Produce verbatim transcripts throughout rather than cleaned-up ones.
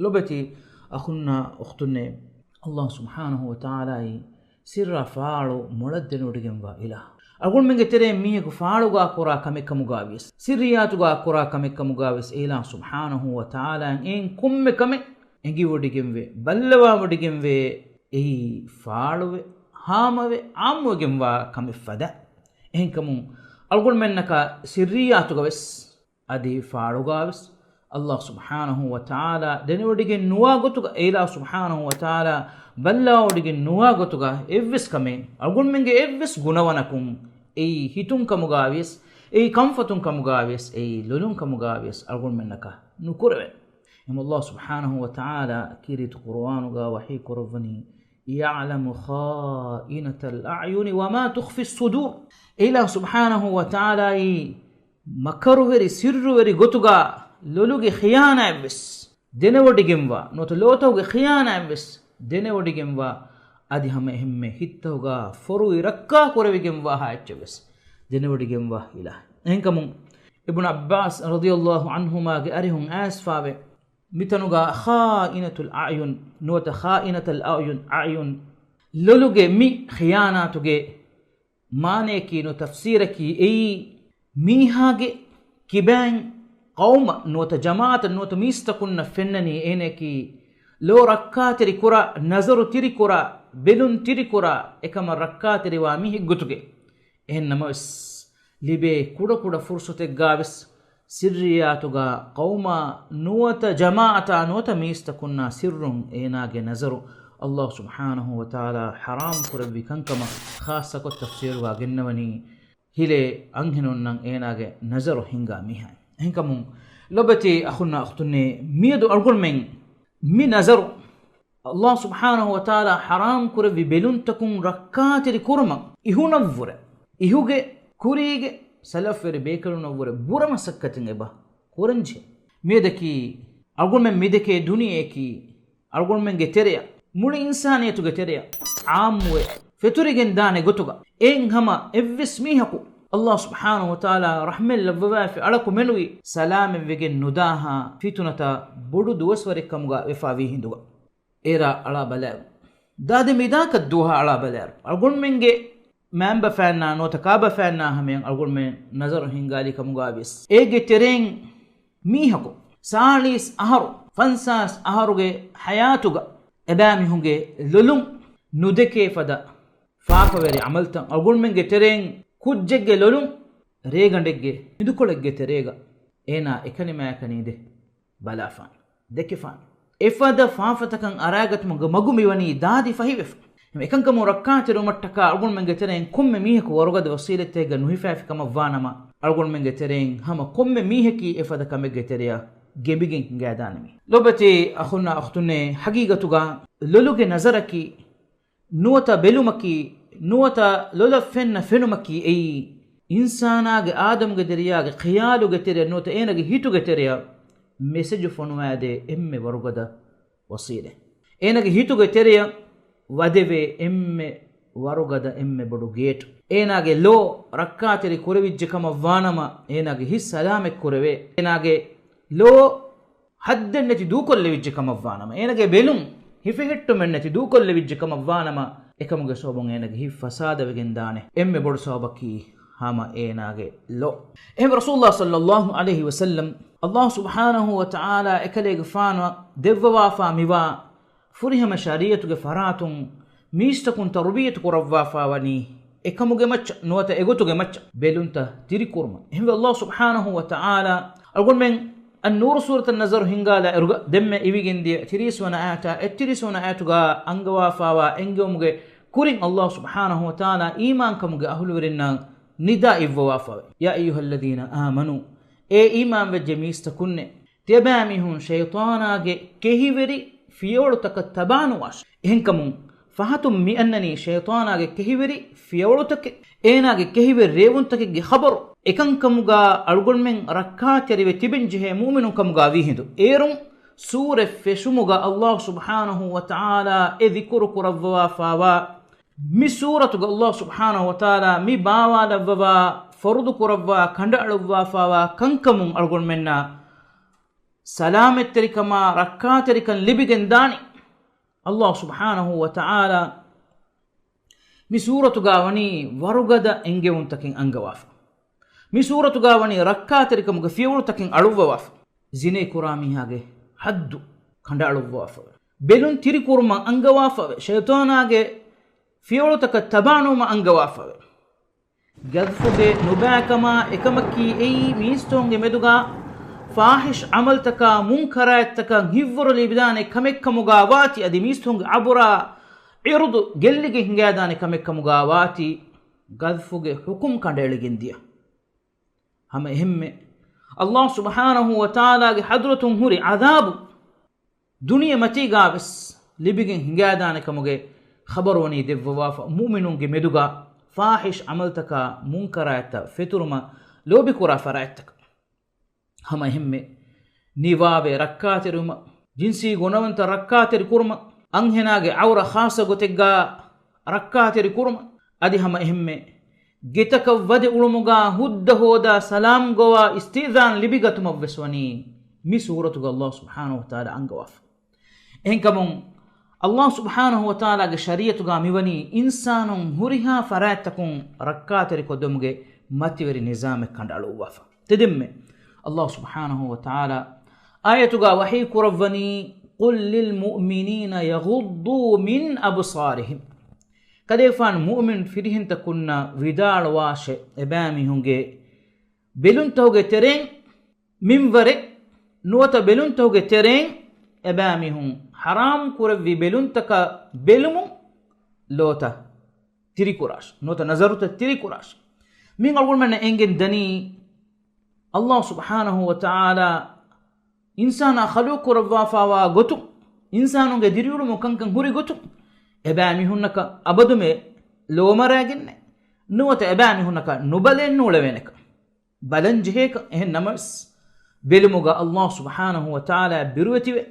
ލޮބެތި އަޚުންނާ އުޚްތުންނޭ، ﷲ ސުބްޙާނަހޫ ވަތަޢާލާއީ ސިއްރާ ފާޅު މޮޅަށް ދެނެވޮޑިގެންވާ އިލާހު. އަޅުގަނޑުމެންގެ ތެރެއިން މީހަކު ފާޅުގާ ކުރާ ކަމެއްކަމުގާވިޔަސް، ސިއްރިއްޔާތުގާ ކުރާ ކަމެއްކަމުގާވިޔަސް، އެ އިލާހު ސުބްޙާނަހޫ ވަތަޢާލާއަށް އެއިން ކޮންމެ ކަމެއް އެނގިވޮޑިގެންވޭ، ބައްލަވާވޮޑިގެންވޭ. އެއީ ފާޅުވެ، ހާމަވެ، ޢާއްމުވެގެންވާ ކަމެއް ފަދަ. އެހެންކަމުން އަޅުގަނޑުމެންނަކަށް ސިއްރިއްޔާތުގަވެސް އަދި ފާޅުގާވެސް ﷲ ސުބްޙާނަހޫ ވަތަޢާލާ ދެނެވޮޑިގެން ނުވާ ގޮތުގަ، އެ އިލާހު ސުބްޙާނަހޫ ވަތަޢާލާ ބައްލަވަޑިގެން ނުވާ ގޮތުގަ އެއްވެސް ކަމެއް އަޅުގަނޑުމެންގެ އެއްވެސް ގުނަވަނަކުން އެއީ ހިތުން ކަމުގާވިޔަސް، އެއީ ކަންފަތުން ކަމުގާވިޔަސް، އެއީ ލޮލުން ކަމުގާވިޔަސް އަޅުގަނޑުމެންނަކަށް ނުކުރެވޭނެ. އެހެން ﷲ ސުބްޙާނަހޫ ވަތަޢާލާ ކީރިތި ޤުރުއާނުގަ ވަޙީ ކުރައްވަނީ، يَعْلَمُ خَائِنَةَ الْأَعْيُنِ وَمَا تُخْفِي الصُّدُورُ. އެ އިލާހު ސުބްޙާނަހޫ ވަތަޢާލާއީ މަކަރުވެރި ސިއްރުވެރި ގޮތުގަ ލޮލުގެ ޚިޔާނާތްވެސް ދެނެވޮޑިގެންވާ، ނުވަތަ ލޯތަކުގެ ޚިޔާނާތްވެސް ދެނެވޮޑިގެންވާ، އަދި ހަމަ އެހެންމެ ހިތްތަކުގަ ފޮރުވި ރައްކާ ކުރެވިގެންވާހާ އެއްޗެއްވެސް ދެނެވޮޑިގެންވާ އިލާހު. އެހެންކަމުން އިބްނު ޢައްބާސް ރަޟިޔަﷲ ޢަންހުމާގެ އަރިހުން އައިސްފާވެ، މިތަނުގަ ޚާއިނަތުލް އަޢްޔުން ނުވަތަ ޚާއިނަތަލް އަޢްޔުން، އަޢްޔުން، ލޮލުގެ މި ޚިޔާނާތުގެ މާނަޔަކީ ނުވަތަ ތަފްސީރަކީ އެއީ މީހާގެ ކިބައިން ޤައުމަށް ނުވަތަ ޖަމާޢަތަށް ނުވަތަ މީސްތަކުންނަށް ފެންނަނީ އޭނަޔަކީ ލޯ ރައްކާތެރި ކުރާ، ނަޒަރު ތިރިކުރާ، ބެލުން ތިރިކުރާ، އެކަމަށް ރައްކާތެރިވާ މީހެއްގޮތުގެ. އެހެން ނަމަވެސް، ލިބޭ ކުޑަކުޑަ ފުރުޞަތެއްގާވެސް ސިއްރިއްޔާތުގަ ޤައުމާ ނުވަތަ ޖަމާޢަތާ ނުވަތަ މީސްތަކުންނާ ސިއްރުން އޭނާގެ ނަޒަރު ﷲ ސުބްޙާނަހޫ ވަތަޢާލާ ޙަރާމް ކުރެއްވި ކަންކަމަށް ޚާއްޞަކޮށް ތަފްސީރުގަ ގެންނަވަނީ، ހިލޭ އަންހެނުންނަށް އޭނާގެ ނަޒަރު ހިންގާ މީހާ. އެހެންކަމުން ލޮބެތި އަޚުންނާ އުޚްތުންނޭ، މިއަދު އަޅުގަނޑުމެން މި ނަޒަރު ﷲ ސުބްޙާނަހޫ ވަތަޢާލާ ޙަރާމް ކުރެއްވި ބެލުންތަކުން ރައްކާތެރި ކުރުމަށް އިހުނަށްވުރެ، އިހުގެ ކުރީގެ ސަލަފްވެރި ބޭކަލުނަށްވުރެ ބުރަ މަސައްކަތެއް އެބަ ކުރަންޖެހޭ. މިއަދަކީ އަޅުގަނޑުމެން މިދެކޭ ދުނިޔެއަކީ އަޅުގަނޑުމެންގެ ތެރެއަށް، މުޅި އިންސާނިއްޔަތުގެ ތެރެއަށް ޢާއްމުވެ ފެތުރިގެން ދާނެ ގޮތުގަ، އެއިން ހަމަ އެއްވެސް މީހަކު ﷲ ސުބްޙާނަހޫ ވަތަޢާލާ ރަޙްމަތް ލައްވަވާފި އަޅަކު މެނުވީ ސަލާމަތްވެގެން ނުދާހާ ފިތުނަތައް ބޮޑު ދުވަސްވަރެއް ކަމުގަ ވެފާވީ ހިނދުގަ. އޭރާ އަޅާ ބަލާއިރު، ދާދި މިދާކަށް ދުވަހާ އަޅާ ބަލާއިރު، އަޅުގަނޑުމެންގެ މައިންބަފައިންނާ ނުވަތަ ކާބަފައިންނާ ހަމަޔަށް އަޅުގަނޑުމެން ނަޒަރު ހިންގާލި ކަމުގަ ވިޔަސް، އޭގެ ތެރެއިން މީހަކު ސާޅީސް އަހަރު، ފަންސާސް އަހަރުގެ ޙަޔާތުގަ އެބައިމީހުންގެ ލޮލުން ނުދެކޭ ފަދަ ފާފަވެރި ޢަމަލުތައް، އަޅުގަނޑުމެންގެ ތެރެއިން ކުއްޖެއްގެ ލޮލުން ރޭގަނޑެއްގެ މިދުކޮޅެއްގެ ތެރޭގަ އޭނާ އެކަނި މާކަނި ދެ ބަލާފާނެ، ދެކިފާނެ. އެފަދަ ފާފަތަކަށް އަރާގަތުމުގެ މަގު މިވަނީ ދާދި ފަހިވެފަ. އެކަންކަމުން ރައްކާތެރިވުމަށްޓަކާ އަޅުގަނޑުމެންގެ ތެރެއިން ކޮންމެ މީހަކު ވަރުގަދަ ވަސީލަތެއްގަ ނުހިފާފި ކަމަށްވާނަމަ، އަޅުގަނޑުމެންގެ ތެރެއިން ހަމަ ކޮންމެ މީހަކީ އެފަދަ ކަމެއްގެ ތެރެއަށް ގެނބިގެން ހިނގާދާނަމޭ. ލޮބެތި އަޚުންނާ އުޚްތުންނޭ، ޙަޤީޤަތުގަ ލޮލުގެ ނަޒަރަކީ ނުވަތަ ބެލުމަކީ، ނުވަތަ ލޮލަށް ފެންނަ ފެނުމަކީ އެއީ، އިންސާނާގެ އާދަމުގެ ދެރިޔާގެ ޚިޔާލުގެ ތެރެއަށް ނުވަތަ އޭނަގެ ހިތުގެ ތެރެއަށް މެސެޖު ފޮނުވާދޭ އެންމެ ވަރުގަދަ ވަސީލަތް. އޭނަގެ ހިތުގެ ތެރެއަށް ވަދެވޭ އެންމެ ވަރުގަދަ އެންމެ ބޮޑު ގޭޓް. އޭނާގެ ލޯ ރައްކާތެރި ކުރެވިއްޖެ ކަމަށް ވާނަމަ، އޭނާގެ ހިތް ސަލާމަތް ކުރެވޭ. އޭނާގެ ލޯ ހައްދެއްނެތި ދޫކޮށްލެވިއްޖެ ކަމަށްވާނަމަ، އޭނަގެ ބެލުން ހިފެހެއްޓުމެއްނެތި ދޫކޮށްލެވިއްޖެ ކަމަށްވާނަމަ، އެކަމުގެ ސަބަބުން އޭނަގެ ހިތް ފަސާދަވެގެން ދާނެ. އެންމެ ބޮޑު ސަބަބަކީ ހަމަ އޭނާގެ ލޯ. އެހެން ރަސޫލުﷲ ޞައްލައްލާހު ޢަލައިހި ވަސައްލަމް، ﷲ ސުބްޙާނަހޫ ވަތަޢާލާ އެކަލޭގެފާނު ދެއްވަވާފާ މިވާ ފުރިހަމަ ޝަރީޢަތުގެ ފަރާތުން މީސްތަކުން ތަރުބިޔަތު ކުރައްވާފާވަނީ އެކަމުގެ މައްޗަށް ނުވަތަ އެގޮތުގެ މައްޗަށް ބެލުންތައް ތިރިކުރުމަށް. އެހެންވެ، ﷲ ސުބްޙާނަހޫ ވަތަޢާލާ އަޅުގަނޑުމެން އައްނޫރު ސޫރަތަށް ނަޒަރު ހިންގާލާ އިރުގަ ދެންމެ އިވިގެންދިޔަ ތިރީސް ވަނަ އާޔަތާ އެއްތިރީސް ވަނަ އާޔަތުގަ އަންގަވާފާވާ އެންގެވުމުގެ ކުރިން ﷲ ސުބްޙާނަހޫ ވަތަޢާލާ އީމާންކަމުގެ އަހުލުވެރިންނަށް ނިދާ އިއްވަވާފަވޭ. يَا أَيُّهَا الَّذِينَ آمَنُوا، އޭ އީމާންވެއްޖެ މީސްތަކުންނޭ، ތިޔަބައިމީހުން ޝައިޠާނާގެ ކެހިވެރި ފިޔަވަޅުތަކަށް ތަބާނުވާށޭ. އެހެންކަމުން ފަހަތުން މި އަންނަނީ ޝައިޠާނާގެ ކެހިވެރި ފިޔަވަޅުތަކެއް، އޭނާގެ ކެހިވެރި ރޭވުންތަކެއްގެ ޚަބަރު. އެކަންކަމުގަ އަޅުގަނޑުމެން ރައްކާތެރިވެ ތިބެންޖެހޭ މުއުމިނުން ކަމުގަ ވީހިނދު. އޭރުން ސޫރަތް ފެށުމުގަ ﷲ ސުބްޙާނަހޫ ވަތަޢާލާ އެ ޛިކުރު ކުރައްވަވާފާވާ މި ސޫރަތުގަ ﷲ ސުބްޙާނަހޫ ވަތަޢާލާ މި ބާވާލައްވަވާ ފަރުޟު ކުރައްވާ ކަނޑައަޅުއްވާފާވާ ކަންކަމުން އަޅުގަނޑުމެންނަށް ސަލާމަތްތެރިކަމާ ރައްކާތެރިކަން ލިބިގެން ދާނީ. ﷲ ސުބްޙާނަހޫ ވަތަޢާލާ މި ސޫރަތުގަ ވަނީ ވަރުގަދަ އެންގެވުންތަކެއް އަންގަވާފަ. މި ސޫރަތުގަ ވަނީ ރައްކާތެރިކަމުގެ ފިޔަވަޅުތަކެއް އަޅުއްވަވާފަ. ޒިނޭ ކުރާ މީހާގެ ޙައްދު ކަނޑައަޅުއްވަވާފަވެ. ބެލުން ތިރިކުރުމަށް އަންގަވާފަވެ. ޝައިޠާނާގެ ފިޔަވަޅުތަކަށް ތަބާނުވުމަށް އަންގަވާފަވެ. ގަޛްފުގެ ނުބައިކަމާ އެކަމަކީ އެއީ މީސްތަކުންގެ މެދުގަ ފާޙިޝް ޢަމަލްތަކާ މުންކަރާތްތަކަށް ހިތްވަރު ލިބިދާނެ ކަމެއްކަމުގަ ވާތީ، އަދި މީސްތަކުންގެ އަބުރާ ޢިރުޟު ގެއްލިގެން ހިނގައިދާނެ ކަމެއްކަމުގަ ވާތީ، ގަޛްފުގެ ޙުކުމް ކަނޑައެޅިގެން ދިޔަ. ހަމަ އެހެންމެ، ﷲ ސުބްޙާނަހޫ ވަތަޢާލާގެ ޙަޟްރަތުން ހުރި ޢަޛާބު ދުނިޔެމަތީގަ ވެސް ލިބިގެން ހިނގައިދާނެ ކަމުގެ ޚަބަރު ވަނީ ދެއްވަވާފަ، މުއުމިނުންގެ މެދުގަ ފާޙިޝް ޢަމަލްތަކާ މުންކަރާތްތައް ފެތުރުމަށް ލޯބިކުރާ ފަރާތްތަކަށް. ހަމަ އެހެންމެ، ނިވާވެ ރައްކާތެރިވުމަށް، ޖިންސީ ގުނަވަންތައް ރައްކާތެރި ކުރުމަށް، އަންހެނާގެ ޢައުރަ ޚާއްޞަ ގޮތެއްގަ ރައްކާތެރި ކުރުމަށް، އަދި ހަމަ އެހެންމެ، ގެތަކަށް ވަދެ އުޅުމުގަ ހުއްދަ ހޯދާ ސަލާމް ގޮވާ އިސްތިއްޒާން ލިބިގަތުމަށް ވެސް ވަނީ މި ސޫރަތުގަ ﷲ ސުބްޙާނަހޫ ވަތަޢާލާ އަންގަވާފަ. އެހެންކަމުން، ﷲ ސުބްޙާނަހޫ ވަތަޢާލާގެ ޝަރީޢަތުގަ މިވަނީ އިންސާނުން ހުރިހާ ފަރާތްތަކުން ރައްކާތެރިކޮށްދެމުގެ މަތިވެރި ނިޒާމެއް ކަނޑައަޅުއްވާފަ. ތެދެންމެ، ﷲ ސުބްޙާނަހޫ ވަތަޢާލާ އާޔަތުގަ ވަޙީ ކުރައްވަނީ، قل للمؤمنين يغضوا من أبصارهم. ކަލޭގެފާނު މުއުމިން ފިރިހެންތަކުންނަށް ވިދާޅުވާށޭ، އެބައިމީހުންގެ ބެލުންތަކުގެ ތެރެއިން މިންވަރެއް ނުވަތަ ބެލުންތަކުގެ ތެރެއިން އެބައިމީހުން ޙަރާމް ކުރެއްވި ބެލުންތަކަށް ބެލުމުން ލޯތައް ތިރިކުރާށި، ނުވަތަ ނަޒަރުތައް ތިރިކުރާށި. މި އަޅުގަނޑުމެންނަށް އެނގެން ދަނީ، ﷲ ސުބްޙާނަހޫ ވަތަޢާލާ އިންސާނާ ޚަލުޤު ކުރައްވާފަވާ ގޮތުން، އިންސާނުންގެ ދިރިއުޅުމުން ކަންކަން ހުރި ގޮތުން، އެބައިމީހުންނަކަށް އަބަދުމެ ލޯމަރާގެންނެއް، ނުވަތަ އެބައިމީހުންނަކަށް ނުބަލަން ނޫޅެވޭނެކަން. ބަލަން ޖެހޭކަން. އެހެން ނަމަވެސް، ބެލުމުގަ ﷲ ސުބްޙާނަހޫ ވަތަޢާލާ ބިރުވެތިވެ،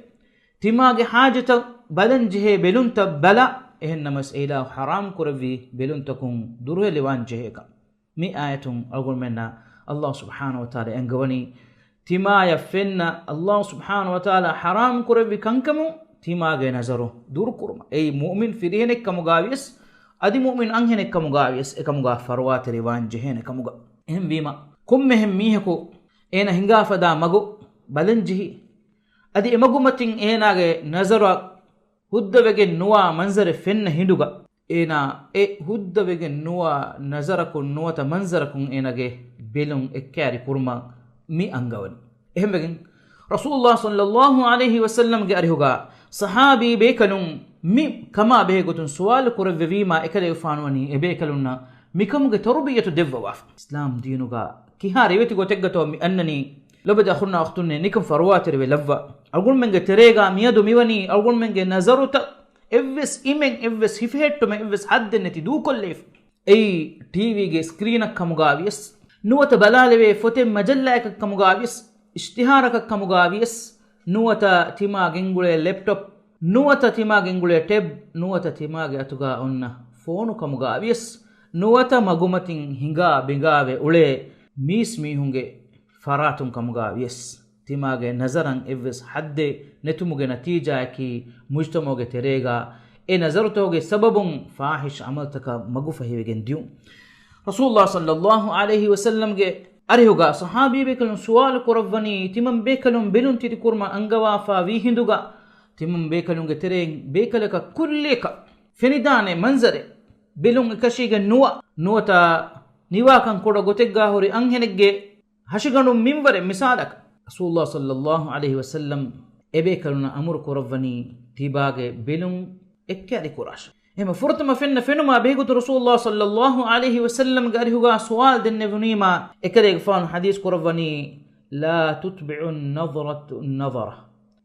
ތިމާގެ ޙާޖަތަށް ބަލަން ޖެހޭ ބެލުންތައް ބަލާ، އެހެން ނަމަވެސް އެއިލާހު ޙަރާމް ކުރެއްވި ބެލުންތަކުން ދުރުހެލިވާން ޖެހޭކަން. މި އާޔަތުން އަޅުގަނޑުމެންނަށް ﷲ ސުބްޙާނަހޫ ވަތަޢާލާ އެންގަވަނީ، ތިމާޔަށް ފެންނަ ﷲ ސުބްޙާނަހޫ ވަތަޢާލާ ޙަރާމް ކުރެއްވި ކަންކަމުން ތިމާގެ ނަޒަރު ދުރުކުރުމަށް. އެއީ މުއުމިން ފިރިހެނެއްކަމުގަ ވިޔަސް، އަދި މުއުމިން އަންހެނެއްކަމުގަ ވިޔަސް، އެކަމުގަ ފަރުވާތެރިވާން ޖެހޭނެ ކަމުގަ. އެހެންވީމަ، ކޮންމެހެން މީހަކު އޭނަ ހިނގާފަދާ މަގު ބަލަން ޖެހި، އަދި އެމަގުމަތިން އޭނާގެ ނަޒަރަށް ހުއްދަވެގެން ނުވާ މަންޒަރެއް ފެންނަ ހިނދުގަ، އޭނާ އެ ހުއްދަވެގެން ނުވާ ނަޒަރަކުން ނުވަތަ މަންޒަރަކުން އޭނާގެ ބެލުން އެއްކައިރި ކުރުމަށް މި އަންގަވަނީ. އެހެންވެގެން، ރަސޫލުﷲ ޞައްލައްލާހު ޢަލައިހި ވަސައްލަމްގެ އަރިހުގަ ޞަޙާބީ ބޭކަލުން މި ކަމާ ބެހޭ ގޮތުން ސުވާލު ކުރެއްވެވީމާ، އެކަލޭގެފާނު ވަނީ އެބޭކަލުންނަށް މިކަމުގެ ތަރުބިޔަތު ދެއްވަވާފަ. އިސްލާމް ދީނުގަ ކިހާ ރިވެތި ގޮތެއްގަތޯ މި އަންނަނީ؟ ލޮބުވެތި އަޚުންނާ އުޚްތުންނޭ، ނިކަން ފަރުވާތެރިވެ ލައްވާ. އަޅުގަނޑުމެންގެ ތެރޭގަ މިއަދު މިވަނީ އަޅުގަނޑުމެންގެ ނަޒަރުތައް އެއްވެސް އިމެއް، އެއްވެސް ހިފެހެއްޓުމެއް، އެއްވެސް ހައްދެއް ނެތި ދޫކޮށްލައިފަ. އެއީ ޓީވީގެ ސްކްރީނަށް ކަމުގަ ވިޔަސް، ނުވަތަ ބަލާލެވޭ ފޮތެއް މަޖައްލާއަކަށް ކަމުގަ ވިޔަސް، އިޝްތިހާރަކަށް ކަމުގަ ވިޔަސް، ނުވަތަ ތިމާ ގެންގުޅޭ ލެޕްޓޮޕް، ނުވަތަ ތިމާ ގެންގުޅޭ ޓެބް، ނުވަތަ ތިމާގެ އަތުގަ އޮންނަ ފޯނު ކަމުގަ ވިޔަސް، ނުވަތަ މަގުމަތިން ހިނގާ ބިނގާވެ އުޅޭ މީސް މީހުންގެ ފަރާތުން ކަމުގަ ވިޔަސް، ތިމާގެ ނަޒަރަށް އެއްވެސް ހައްދެއް ނެތުމުގެ ނަތީޖާއަކީ، މުޖްތަމަޢުގެ ތެރޭގަ އެ ނަޒަރުތަކުގެ ސަބަބުން ފާޙިޝް ޢަމަލްތަކަށް މަގުފަހިވެގެން ދިޔުން. ރަސޫލުﷲ ޞައްލައްލާހު ޢަލައިހި ވަސައްލަމްގެ އަރިހުގަ ޞަޙާބީ ބޭކަލުން ސުވާލު ކުރައްވަނީ، ތިމަން ބޭކަލުން ބެލުން ތިރިކުރުމަށް އަންގަވާފަ ވީ ހިނދުގަ، ތިމަން ބޭކަލުންގެ ތެރެއިން ބޭކަލަކަށް ކުއްލިއަކަށް ފެނިދާނެ މަންޒަރެއް ބެލުން އެކަށީގެން ނުވާ، ނުވަތަ ނިވާކަން ކުޑަ ގޮތެއްގަ ހުރި އަންހެނެއްގެ ހަށިގަނޑުން މިންވަރެއް މިސާލަކަށް، ރަސޫލުﷲ ޞައްލައްލާހު ޢަލައިހި ވަސައްލަމް އެބޭކަލުންނަށް އަމުރު ކުރައްވަނީ ތިބާގެ ބެލުން އެއްކައިރި ކުރާށި. އެހެން ފުރަތަމަ ފެންނަ ފެނުމާ ބެހޭގޮތުން ރަސޫލުﷲ ޞައްލައްލާހު ޢަލައިހި ވަސައްލަމްގެ އަރިހުގަ ސުވާލު ދެންނެވުނީމާ، އެކަލޭގެފާނު ޙަދީޘް ކުރައްވަނީ، لا تتبع النظرة النظرة.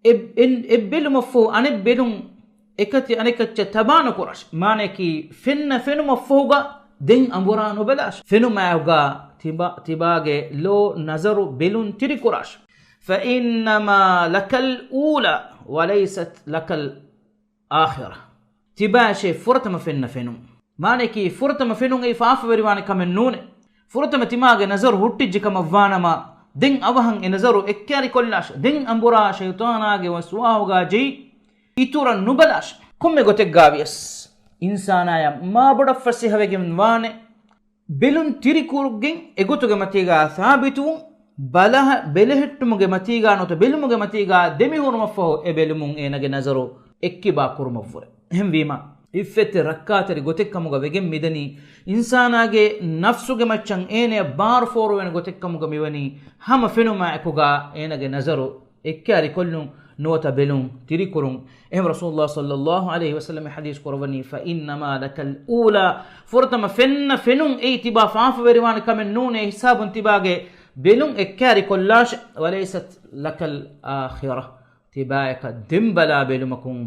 އެ، އެ، އެއް ބެލުމަށްފަހު އަނެއް ބެލުން އެކަތި އަނެކައްޗަށް ތަބާނުކުރާށި. މާނަޔަކީ، ފެންނަ ފެނުމަށްފަހުގަ ދެން އަނބުރާ ނުބަލާށި. ފެނުމާއެކުގަ ތިބާ، ތިބާގެ ލޯ ނަޒަރު ބެލުން ތިރިކުރާށި. فإنما لك الأولى وليست لك الآخرة. ތިބާއަށޭ ފުރަތަމަ ފެންނަ ފެނުން. މާނަޔަކީ، ފުރަތަމަ ފެނުން އެއީ ފާފަވެރިވާނެ ކަމެއް ނޫނޭ. ފުރަތަމަ ތިމާގެ ނަޒަރު ހުއްޓިއްޖެ ކަމަށްވާނަމަ، ދެން އަވަހަށް އެ ނަޒަރު އެއްކައިރިކޮށްލާށެ. ދެން އަނބުރާ ޝައިޠާނާގެ ވަސްވާހުގާ ޖެހި އިތުރަށް ނުބަލާށެ. ކޮންމެ ގޮތެއްގާވިޔަސް އިންސާނާޔަށް މާބޮޑަށްފަސޭހަވެގެން ވާނެ ބެލުން ތިރިކުރުގެން އެގޮތުގެ މަތީގާ ސާބިތުވުން، ބަލަހަ-، ބެލެހެއްޓުމުގެ މަތީގާ ނުވަތަ ބެލުމުގެ މަތީގާ ދެމިހުރުމަށްފަހު އެ ބެލުމުން އޭނަގެ ނަޒަރު އެއްކިބާ ކުރުމަށްވުރެ. އެހެންވީމަ، އިއްފަތްތެރި ރައްކާތެރި ގޮތެއްކަމުގަ ވެގެން މިދަނީ، އިންސާނާގެ ނަފްސުގެ މައްޗަށް އޭނަޔަށް ބާރު ފޯރުވޭނެ ގޮތެއްކަމުގަ މިވަނީ، ހަމަ ފެނުމާ އެކުގާ އޭނަގެ ނަޒަރު އެއްކައިރިކޮށްލުން ނުވަތަ ބެލުން ތިރިކުރުން. އެހެން ރަސޫލުﷲ ޞައްލަﷲ ޢަލައިހި ވަސައްލަމަ ޙަދީޘް ކުރައްވަނީ، فإنما لك الأولى، ފުރަތަމަ ފެންނަ ފެނުން އެއީ ތިބާ ފާފަވެރިވާނެ ކަމެއް ނޫނޭ، އެ ހިސާބުން ތިބާގެ ބެލުން އެއްކައިރިކޮށްލާށެ. وليست لك الآخرة، ތިބާޔަކަށް ދެން ބަލާ ބެލުމަކުން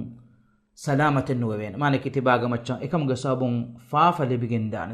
ސަލާމަތެއް ނުވެވޭނެ. މާނައަކީ ތިބާގެ މައްޗަށް އެކަމުގެ ސަބަބުން ފާފަ ލިބިގެންދާނެ.